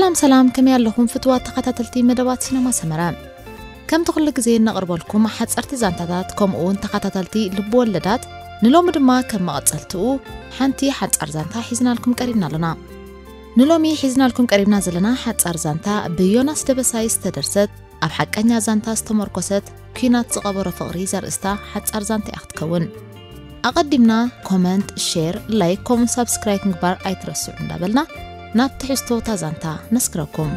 ሰላም ሰላም፣ ከመይ ኣለኹም ፍትዋት ተኸታተልቲ መደባት ሲነማ ሰመረ? ከምቲ ኩሉ ግዜ እነቕርበልኩም ሓጸርቲ ዛንታታት ከምኡ እውን ተኸታተልቲ ልብ ወለዳት፣ ንሎሚ ድማ ከም መቐጸልትኡ ሓንቲ ሓጻር ዛንታ ሒዝናልኩም ቀሪብና ኣለና። ንሎሚ ሒዝናልኩም ቀሪብና ዘለና ሓጻር ዛንታ ብዮናስ ደበሳይ ዝተደርሰት ኣብ ሓቀኛ ዛንታ ዝተመርኮሰት ኲናት ዝቐበሮ ፍቕሪ ዘርእስታ ሓጻር ዛንታ እያ ክትከውን። ኣቐዲምና ኮመንት፣ ሼር፣ ላይክ ከምኡ ሳብስክራይብ ምግባር ኣይትረስዑ እንዳበልና ናብ ትሕዝቶ እታ ዛንታ ነስክረኩም።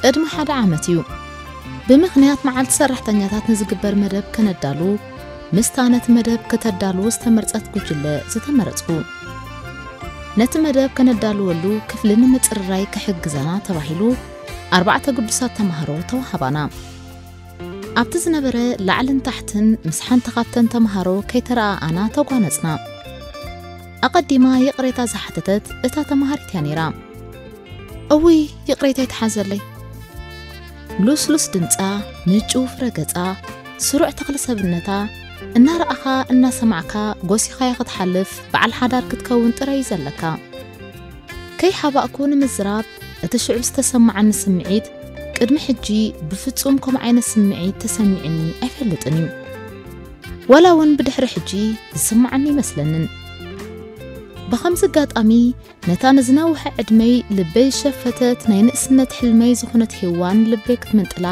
ቅድሚ ሓደ ዓመት እዩ ብምኽንያት መዓልቲ ሰራሕተኛታት ንዝግበር መደብ ከነዳሉ ምስታ ነቲ መደብ ከተዳሉ ዝተመርጸት ጉጅለ ዝተመረጽኩ። ነቲ መደብ ከነዳልወሉ ክፍሊ ንምጽርራይ ክሕግዘና ተባሂሉ ኣርባዕተ ግዱሳት ተማሃሮ ተዋሃባና። ኣብቲ ዝነበረ ላዕልን ታሕትን ምስ ሓንቲ ካብተን ተማሃሮ ከይተረኣኣና ተጓነጽና። ኣቐዲማ ይቕሬታ ዝሓተተት እታ ተማሃሪት እያ ነይራ። እውይ ይቕሬታ ይትሓዘለይ። ሉስሉስ ድምጻ፣ ምጭው ፍረ ገጻ፣ ስሩዕ ተኽለ ሰብነታ፣ እናረኣኻ እናሰማዕካ ጎሲኻያ ክትሓልፍ በዓል ሓዳር ክትከውን ጥራይ እዩ ዘለካ። ከይሓባእኩ ንምዝራብ እቲ ሽዑ ዝተሰማዓኒ ስምዒት ቅድሚ ሕጂ ብፍጹም ከምኡ ዓይነት ስምዒት ተሰሚዕኒ ኣይፈልጥን እዩ። ዋላ እውን ብድሕሪ ሕጂ ዝስምዓኒ ይመስለንን። ብኸምዚ ኣጋጣሚ ነታ ንዝነውሐ ዕድመይ ልበይ ዝሸፈተት ናይ ንእስነት ሕልመይ ዝኾነት ሄዋን ልበይ ክትምንጥላ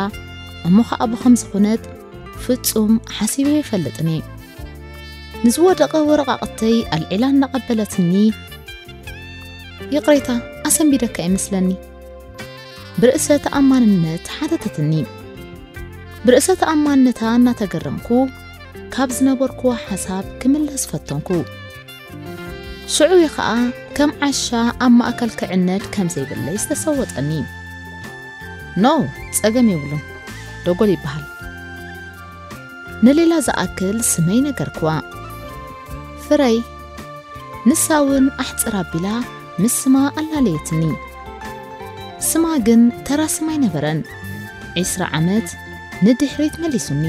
እሞ ኸኣ ብኸምዚ ኹነት ፍጹም ሓሲበ ይፈልጥን እየ። ንዝወደቐ ወረቓቕተይ ኣልዒላ እናቐበለትኒ፣ ይቕሬታ ኣሰንቢደካ ይመስለኒ። ብርእሰ ተኣማንነት ሓተተትኒ። ብርእሰ ተኣማንነታ እናተገረምኩ ካብ ዝነበርኩዎ ሓሳብ ክምለስ ፈተንኩ። ሽዑ እዩ ኸኣ ከም ዓሻ ኣብ ማእከል ክዕነድ ከም ዘይብለይ ዝተሰወጠኒ። ኖ፣ ጸገም የብሉን። ደጎል ይበሃል። ንሌላ ዝኣክል ስመይ ነገርክዋ። ፍረይ፣ ንሳ እውን ኣሕጽር ኣቢላ ምስ ስማ ኣላለየትኒ። ስማ ግን ተራ ስም ኣይነበረን። ዒስራ ዓመት ንድሕሪት መሊሱኒ።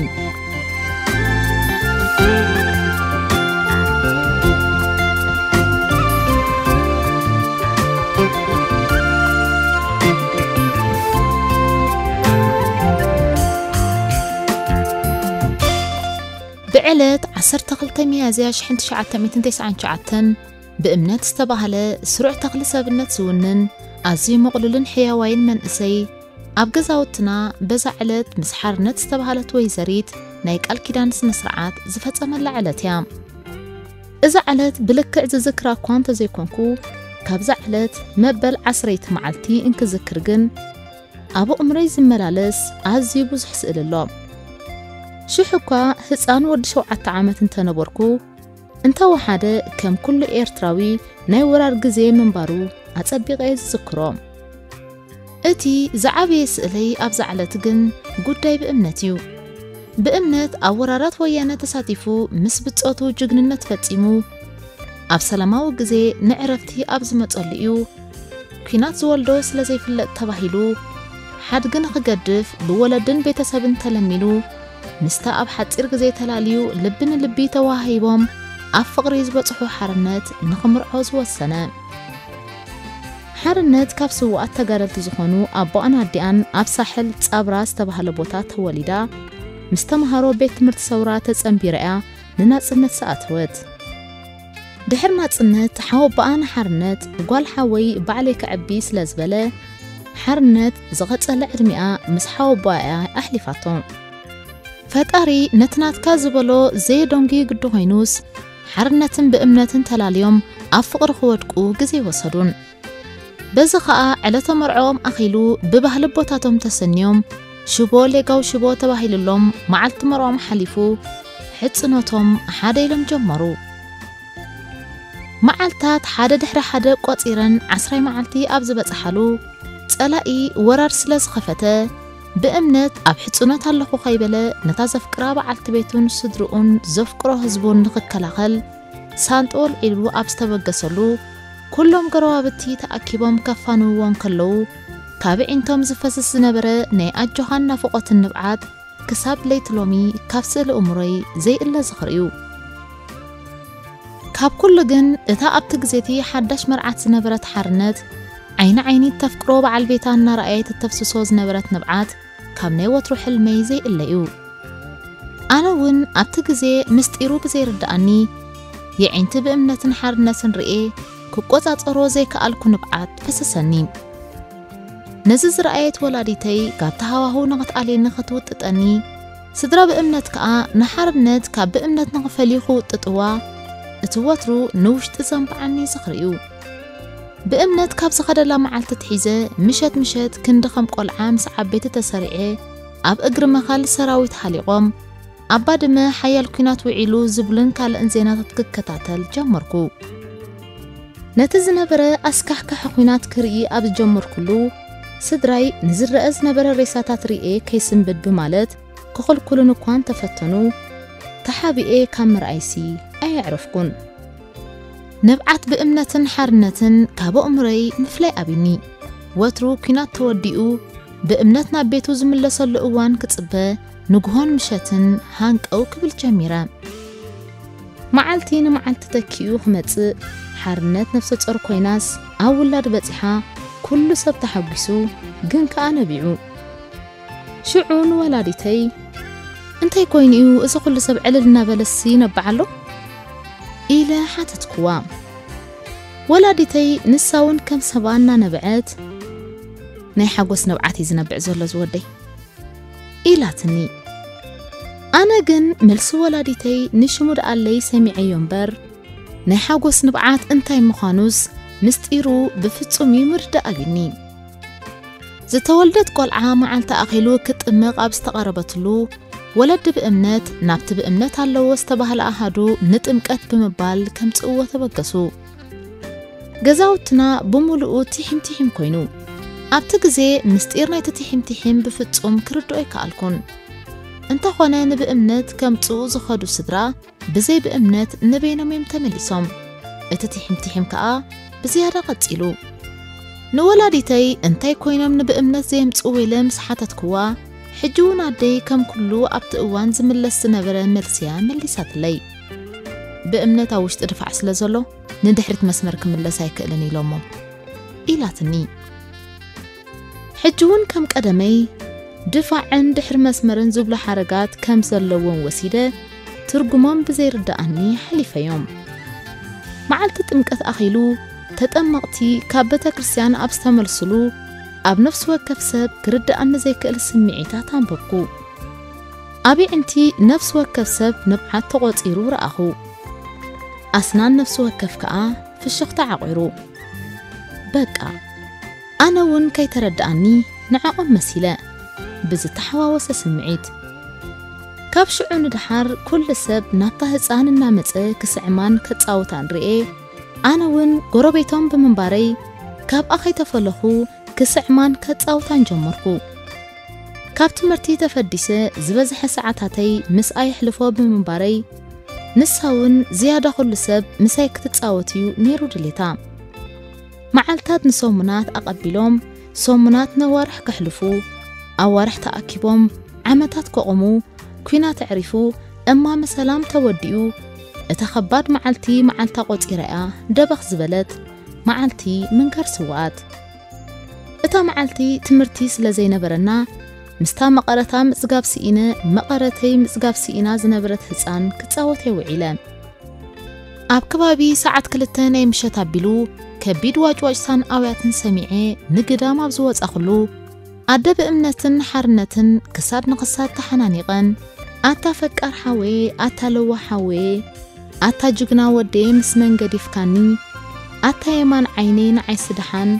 ብዕለት ዓሰርተ ክልተ ሚያዝያ ሽሕን ትሽዓተ ሚእትን ተስዓን ትሽዓተን ብእምነት ዝተባህለ ስሩዕ ተኽሊ ሰብነት ዝውንን ኣዝዩ ምቕሉልን ሕያዋይን መንእሰይ ኣብ ገዛውትና በዛ ዕለት ምስ ሓርነት ዝተባህለት ወይዘሪት ናይ ቃል ኪዳን ስነ ስርዓት ዝፈጸመላ ዕለት እያ። እዛ ዕለት ብልክዕ ዝዝክራ እኳ እንተዘይኮንኩ፣ ካብዛ ዕለት መበል ዓስረይቲ መዓልቲ እንክዝክር ግን ኣብ ኣእምሮይ ዝመላለስ ኣዝዩ ብዙሕ ስእሊ ኣሎ። ሽሕ እኳ ህጻን ወዲ ሸውዓተ ዓመት እንተነበርኩ፣ እንተወሓደ ከም ኩሉ ኤርትራዊ ናይ ወራር ግዜ ምንባሩ ኣጸቢቐ እየ ዝዝክሮ። እቲ ዝዓበየ ስእለይ ኣብዛ ዕለት ግን ጉዳይ ብእምነት እዩ። ብእምነት ኣብ ወራራት ወያነ ተሳቲፉ ምስ ብጾቱ ጅግንነት ፈጺሙ ኣብ ሰላማዊ ግዜ ንዕረፍቲ ኣብ ዝመጸሉ እዩ። ኲናት ዝወልዶ ስለ ዘይፍለጥ ተባሂሉ ሓድጊ ንኽገድፍ ብወለድን ቤተሰብን ተለሚኑ ምስታ ኣብ ሓጺር ግዜ ተላልዩ ልቢ ንልቢ ተወሃሂቦም ኣብ ፍቕሪ ዝበጽሑ ሓርነት ንኽምርዖ ዝወሰነ። ሓርነት ካብ ስዉኣት ተጋደልቲ ዝኾኑ ኣቦኣን ኣዲኣን ኣብ ሳሕል ጻብራ ዝተባህለ ቦታ ተወሊዳ ምስ ተምሃሮ ቤት ትምህርቲ ሰውራ ተጸንቢራ እያ ንናጽነት ዝኣተወት። ድሕሪ ናጽነት ሓወቦኣ ንሓርነት ጓል ሓወይ ባዕለይ ከዕቢ ስለ ዝበለ ሓርነት ዝቐጸለ ዕድሚኣ ምስ ሓወቦኣ እያ ኣሕሊፋቶ። ፈጣሪ ነቲ ናትካ ዝበሎ ዘየደንጉዩ ግዲ ኮይኑስ ሓርነትን ብእምነትን ተላልዮም ኣብ ፍቕሪ ክወድቁ ግዜ ኣይወሰዱን። በዚ ኸኣ ዕለተ መርዕኦም ኣኺሉ ብባህሊ ኣቦታቶም ተሰንዮም ሽቦ ሌጋው ሽቦ ተባሂሉሎም መዓልቲ መርዕኦም ሓሊፉ ሕጽኖቶም ሓደ ኢሎም ጀመሩ። መዓልታት ሓደ ድሕሪ ሓደ ቆጺረን ዓስራይ መዓልቲ ኣብ ዝበጽሓሉ ጸላኢ ወራር ስለ ዝኸፈተ ብእምነት ኣብ ሕጽኖት ኣለኹ ከይበለ ነታ ዘፍቅራ በዓልቲ ቤቱን ስድርኡን ዘፍቅሮ ህዝቡን ንኽከላኸል ሳንጦ ኣልዒሉ ኣብ ዝተበገሰሉ፣ ኩሎም ጎረባብቲ ተኣኪቦም ከፋንውዎ እንከለዉ፣ ካብ ኣዒንቶም ዝፈስስ ዝነበረ ናይ ኣጆኻን ናፍቖትን ንብዓት ክሳብ ለይቲ ሎሚ ካብ ስእሊ እምሮይ ዘይእለ ዝኽሪ እዩ። ካብ ኩሉ ግን እታ ኣብቲ ግዜቲ ሓዳሽ መርዓት ዝነበረት ሓርነት፣ ዓይኒ ዓይኒ እተፍቅሮ በዓል ቤታ እናረኣየት እተፍስሶ ዝነበረት ንብዓት ካብ ናይ ወትሩ ሕልመይ ዘይእለ እዩ። ኣነ እውን ኣብቲ ግዜ ምስጢሩ ብዘይርድኣኒ፣ የዒንቲ ብእምነትን ሓርነትን ርኤ ክቆጻጸሮ ዘይከኣልኩ ንብዓት ፈሰሰኒ። ነዚ ዝረኣየት ወላዲተይ ካብቲ ሃዋህው ንኽትኣልየኒ ክትውጥጠኒ፣ ስድራ ብእምነት ከኣ ንሓርነት ካብ ብእምነት ንኽፈልዩ ክውጥጥዋ፣ እቲ ወትሩ ንውሽጢ ዘንብዓኒ ዝኽሪ እዩ። ብእምነት ካብ ዝኸደላ መዓልቲ ኣትሒዘ፣ ምሸት ምሸት ክንዲ ከም ቆልዓ ምስ ዓበይቲ ተሰሪዐ፣ ኣብ እግሪ መኻል ሰራዊት ሃሊቖም፣ ኣብ ባድመ ሓያል ኲናት ውዒሉ ዝብሉን ካልእን ዜናታት ክከታተል ጀመርኩ። ነቲ ዝነበረ ኣስካሕካሒ ኲናት ክርኢ ኣብ ዝጀመርኩሉ፣ ስድራይ ንዝረአ ዝነበረ ሬሳታት ርኤ ከይስንብድ ብማለት ክኽልኩሉን እኳ እንተፈተኑ፣ ተሓቢኤ ካብ ምርኣይሲ ኣየዕረፍኩን። ንብዓት ብእምነትን ሓርነትን ካብ ኣእምሮይ ምፍላይ ኣቢኒ። ወትሩ ኲናት ተወዲኡ፣ ብእምነት ናብ ቤቱ ዝምለሰሉ እዋን ክጽበ፣ ንግሆን ምሸትን ሃንቀው ክብል ጀሚረ። መዓልቲ ንመዓልቲ ተኪኡ ክመጽእ፣ ሓርነት ነፍሰ ጾር ኮይናስ ኣብ ውላድ በጺሓ፣ ኩሉ ሰብ ተሓጒሱ፣ ግን ከኣ ነቢዑ። ሽዑ ንወላዲተይ፣ "እንታይ ኮይኑ እዩ እዚ ኩሉ ሰብ ዕልል እናበለሲ ይነብዕ ኣሎ?" ኢለ ሓተትኩዋ። ወላዲተይ ንሳ እውን ከም ሰባ እናነበዐት፣ "ናይ ሓጎስ ንብዓት እዩ ዝነብዕ ዘሎ ዝወደይ" ኢላትኒ። ኣነ ግን መልሲ ወላዲተይ ንሽሙ ደኣለይ ሰሚዐዮ እምበር፣ ናይ ሓጎስ ንብዓት እንታይ ምዃኑስ ምስጢሩ ብፍጹም እዩ ምርዳእ ኣቢኒ። ዝተወልደት ቆልዓ መዓልቲ ኣኺሉ ክጥመቕ ኣብ ዝተቐረበትሉ፣ ወለዲ ብእምነት ናብቲ ብእምነት ኣለዎ ዝተባህለ ኣሃዱ ንጥምቀት ብምባል ከምጽእዎ ተበገሱ። ገዛውትና ብምሉኡ ቲሒም ቲሒም ኮይኑ። ኣብቲ ግዜ ምስጢር ናይቲ ቲሒም ቲሒም ብፍጹም ክርድኦ ኣይከኣልኩን። እንተኾነ ንብእምነት ከምጽኡ ዝኸዱ ስድራ ብዘይ ብእምነት ንበይኖም እዮም ተመሊሶም። እቲ ቲሒም ቲሒም ከኣ ብዝያዳ ቀጺሉ። ንወላዲተይ እንታይ ኮይኖም ንብእምነት ዘየምጽኡ ኢለ ምስ ሓተትክዋ፣ ሕጂ እውን ኣደይ ከም ኩሉ ኣብቲ እዋን ዝምለስ ዝነበረ መልሲ እያ መሊሳትለይ። "ብእምነት ኣብ ውሽጢ ድፋዕ ስለ ዘሎ ንድሕሪት መስመር ክምለስ ኣይክእልን ኢሎሞ" ኢላትኒ። ሕጂ እውን ከም ቀደመይ ድፋዕን ድሕሪ መስመርን ዝብሉ ሓረጋት ከም ዘለዎም ወሲደ ትርጉሞም ብዘይርድኣኒ ሓሊፈዮም። መዓልቲ ጥምቀት ኣኺሉ ተጠመቕቲ ካብ ቤተ ክርስቲያን ኣብ ዝተመልስሉ ኣብ ነፍሲ ወከፍ ሰብ ክርድኣኒ ዘይክእል ስምዒታት ኣንበብኩ። ኣብ ኣዒንቲ ነፍሲ ወከፍ ሰብ ንብዓት ተቖጺሩ ረኣኹ። ኣስናን ነፍሲ ወከፍ ከኣ ፍሽኽታ ዓቑሩ። በቃ፣ ኣነ እውን ከይተረድኣኒ ንዕኦም መሲለ፣ ብዝተሓዋወሰ ስምዒት። ካብ ሽዑ ንደሓር ኩሉ ሰብ ናብታ ህጻን እናመጸ ክስዕማን ከጻውታን ርኤ። ኣነ እውን ጎረቤቶም ብምንባረይ ካብኣ ከይተፈለኹ ክስዕማን ከጻውታን ጀመርኩ። ካብ ትምህርቲ ተፈዲሰ ዝበዝሐ ሰዓታተይ ምስኣ የሕልፎ ብምንባረይ፣ ንሳ እውን ዝያዳ ኩሉ ሰብ ምሳይ ክትጻወት እዩ ነይሩ ድሌታ። መዓልታት ንሰሙናት ኣቐቢሎም፣ ሰሙናት ነዋርሕ ከሕልፉ፣ ኣዋርሕ ተኣኪቦም፣ ዓመታት ከቑሙ፣ ኲናት ኣዕሪፉ፣ እማመ ሰላም ተወዲኡ፣ እታ ከባድ መዓልቲ መዓልታ ቆጺራ እያ ደበኽ ዝበለት፣ መዓልቲ ምንካር ስውኣት። እታ መዓልቲ ትምህርቲ ስለ ዘይነበረና፣ ምስታ መቐረታ ምጽጋብ ስኢነ፣ መቐረተይ ምጽጋብ ስኢና ዝነበረት ህጻን ክጻወት እየ ውዒለ። ኣብ ከባቢ ሰዓት ክልተ ናይ ምሸት ኣቢሉ፣ ከቢድ ዋጭዋጭታን ኣውያትን ሰሚዐ፣ ንግዳም ኣብ ዝወጻኹሉ፣ ኣደ ብእምነትን ሓርነትን ክሳድ ንኽሳድ ተሓናኒቐን፣ "ኣታ ፈቃር ሓወየ፣ ኣታ ለዋህ ሓወየ፣ ኣታ ጅግና ወደየ ምስ መን ገዲፍካኒ፣ ኣታ የማን ዓይነይ ንዓይሲ ደሓን፣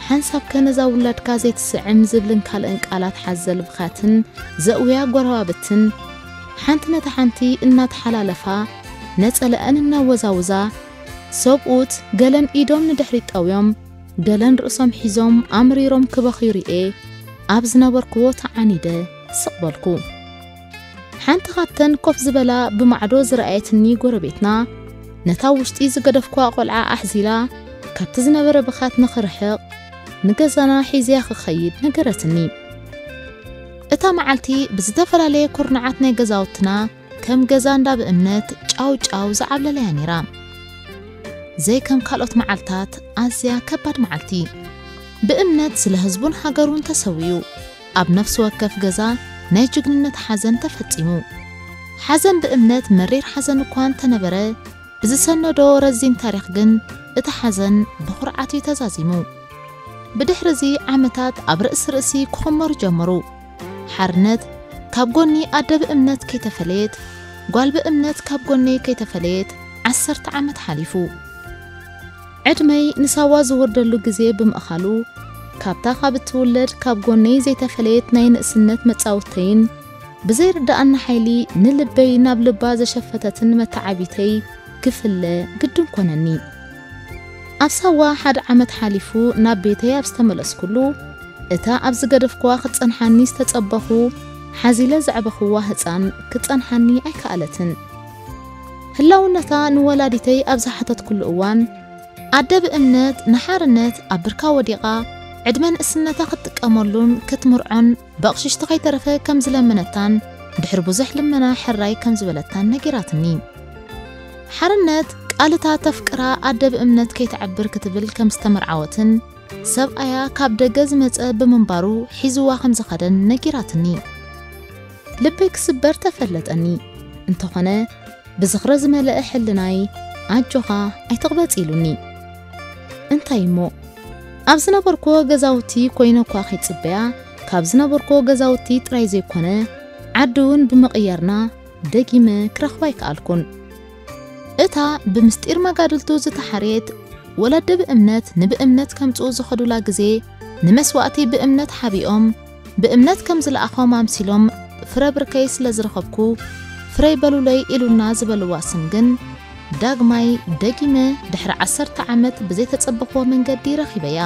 ሓንሳብከ ነዛ ውላድካ ዘይትስዕም" ዝብልን ካልእን ቃላት ሓዘል ብኽያትን ዘእውያ ጎረባብትን፣ ሓንቲ ነታ ሓንቲ እናተሓላለፋ፣ ነጸለአን እናወዛውዛ፣ ሰብኡት ገለን ኢዶም ንድሕሪት ጠውዮም፣ ገለን ርእሶም ሒዞም ኣምሪሮም ክበኽዩ ርኤ። ኣብ ዝነበርኩዎ ተዓኒደ ስቕ በልኩ። ሓንቲ ካብተን ኮፍ ዝበላ ብማዕዶ ዝረኣየትኒ ጎረቤትና፣ ነታ ውሽጢ ዝገደፍኳ ቆልዓ ኣሕዚላ፣ ካብቲ ዝነበረ ብኻት ንኽርሕቕ፣ ንገዛና ሒዝያ ክኸይድ ነገረትኒ። እታ መዓልቲ ብዝተፈላለየ ኩርናዓት ናይ ገዛውትና ከም ገዛ እንዳ ብእምነት ጫው ጫው ዝዓብለለያ ነይራ። ዘይከም ካልኦት መዓልታት ኣዝያ ከባድ መዓልቲ። ብእምነት ስለ ህዝቡን ሃገሩን ተሰዊኡ። ኣብ ነፍሲ ወከፍ ገዛ ናይ ጅግንነት ሓዘን ተፈጺሙ። ሓዘን ብእምነት መሪር ሓዘን እኳ እንተነበረ፣ ብዝሰነዶ ረዚን ታሪኽ ግን እቲ ሓዘን ብኹርዓት እዩ ተዛዚሙ። ብድሕሪ እዚ ዓመታት ኣብ ርእሲ ርእሲ ክኹመሩ ጀመሩ። ሓርነት ካብ ጎኒ ኣደ ብእምነት ከይተፈለየት፣ ጓል ብእምነት ካብ ጎነይ ከይተፈለየት ዓሰርተ ዓመት ሓሊፉ። ዕድመይ ንሳዋ ዝወርደሉ ግዜ ብምእኻሉ፣ ካብታ ካብ እትውለድ ካብ ጎነይ ዘይተፈለየት ናይ ንእስነት መጻውተይን ብዘይርድኣኒ ሓይሊ ንልበይ ናብ ልባ ዘሸፈተትን መተዓቢተይ ክፍለ ግድን ኮነኒ። ኣብ ሳዋ ሓደ ዓመት ሓሊፉ ናብ ቤተይ ኣብ ዝተመለስኩሉ፣ እታ ኣብ ዝገደፍኩዋ ክጸንሓኒ ዝተጸበኹ፣ ሓዚለ ዘዕበኹዋ ህጻን ክጸንሓኒ ኣይከኣለትን። ህላውነታ ንወላዲተይ ኣብ ዝሓተትኩሉ እዋን፣ ኣደ ብእምነት ንሓርነት ኣብ ብርካ ወዲቓ፣ ዕድመ ንእስነታ ክትጥቀመሉን ክትምርዖን ብቕሽሽቲ ከይተረፈ ከም ዝለመነታን፣ ድሕሪ ብዙሕ ልመና ሕራይ ከም ዝበለታን ነጊራትኒ። ሓርነት ቃልታ ተፍቅራ ኣደ ብእምነት ከይትዓብር ክትብል ከም ዝተመርዓወትን፣ ሰብኣያ ካብ ደገ ዝመጸ ብምንባሩ ሒዝዋ ከም ዝኸደን ነጊራትኒ። ልበይ ክስበር ተፈለጠኒ። እንተኾነ፣ ብዝኽረ ዝመልአ ሕልናይ፣ "ኣጆኻ፣ ኣይትቕበጽ" ኢሉኒ። እንታይ እሞ፣ ኣብ ዝነበርኩዎ ገዛውቲ ኮይነ እኳ ከይጽበያ፣ ካብ ዝነበርኩዎ ገዛውቲ ጥራይ ዘይኮነ፣ ዓዲ እውን ብምቕያርና ደጊመ ክረኽባ ኣይከኣልኩን። እታ ብምስጢር መጋድልቱ ዝተሓርየት ወለዲ ብእምነት ንብእምነት ከምጽኡ ዝኸዱላ ግዜ፣ ንመስዋእቲ ብእምነት ሓቢኦም፣ ብእምነት ከም ዝለኣኾም ኣምሲሎም ፍረ ብርከይ ስለ ዝረኸብኩ፣ "ፍረይ በሉለይ" ኢሉና ዝበልዋ ስም ግን፣ ዳግማይ ደጊመ ድሕሪ ዓሰርተ ዓመት ብዘይተጸበኽዎ መንገዲ ረኺበያ።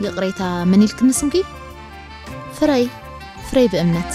ይቕሬታ፣ መን ኢልክኒ ስምኪ? ፍረይ፣ ፍረይ ብእምነት።